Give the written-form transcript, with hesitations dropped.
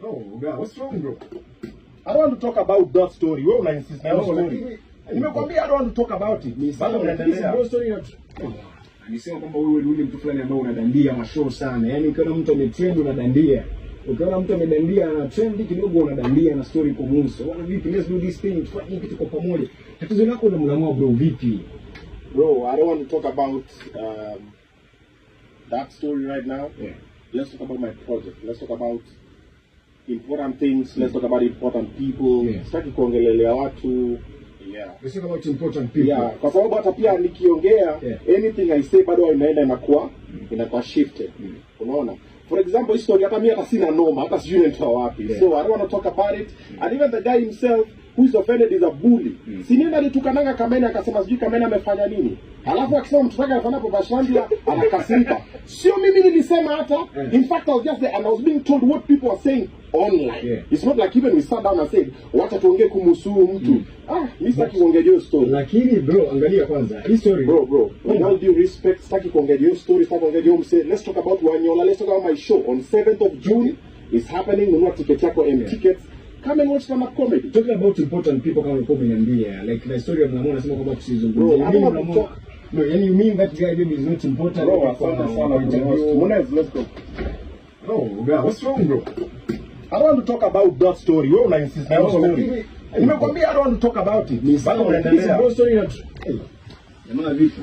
No, guy, what's wrong, bro? I don't want to talk about that story. Wewe una insist na hiyo No, story. lakini Nimekwambia I don't want to talk about it. Ni Bado sawa, lakini unaendelea. bro, story ina alisema kwamba wewe ni yule mtu fulani ambaye unadandia mashow sana. Yaani ukiona mtu ametrend unadandia. Ukiona mtu amedandia ana trend kidogo unadandia na story kumuhusu. Bwana vipi, let's do this thing, tufanye kitu kwa pamoja. Tatizo lako unamlamua bro vipi? Bro, I don't want to talk about that story right now. Let's talk about my project. Let's talk about important things. Let's talk about important people. Sitaki kuongelelea watu. Yeah. Let's talk about important people. Yeah, kwa sababu hata pia nikiongea, anything I say bado inaenda inakuwa shifted. Unaona? For example, hii story hata mimi hata sina noma, hata sijui inatoa wapi. So I don't want to talk about it. And even the guy himself who is offended is a bully. Si nini alitukananga Kamene akasema sijui Kamene amefanya nini. Alafu akisema mtoto wake amefanya hapo Bashrandia anakasirika. Sio mimi nilisema hata. In fact, I was just there and I was being told what people are saying online. It's not like even we sat down and said, "Wacha tuongee kumhusu huyu mtu." Ah, mimi sitaki kuongea hiyo story. Lakini bro, angalia kwanza hii story. Bro, bro, with all due respect, sitaki kuongea hiyo story, sitaki kuongea hiyo msee. Let's talk about Wanyola. Let's talk about my show on 7th of June. It's happening. Nunua ticket yako M Tickets. Come and watch stand-up comedy. Talking about important people kama ulikuwa umeniambia, like the story ya Mlamwa unasema kwamba tusizungumzie. Bro, You mean I don't want to Mlamwa- talk. No, yani you mean that guy maybe is not important Bro, kwa asante sana. kwa interview. Munez, let's go. No, guy, what's wrong, bro? I don't want to talk about that story. Wewe una insist na hiyo No, story. lakini Nimekwambia I don't want to talk about it. Ni Bado sawa, lakini unaendelea. bro, story ina. Hey, jamaa vipi?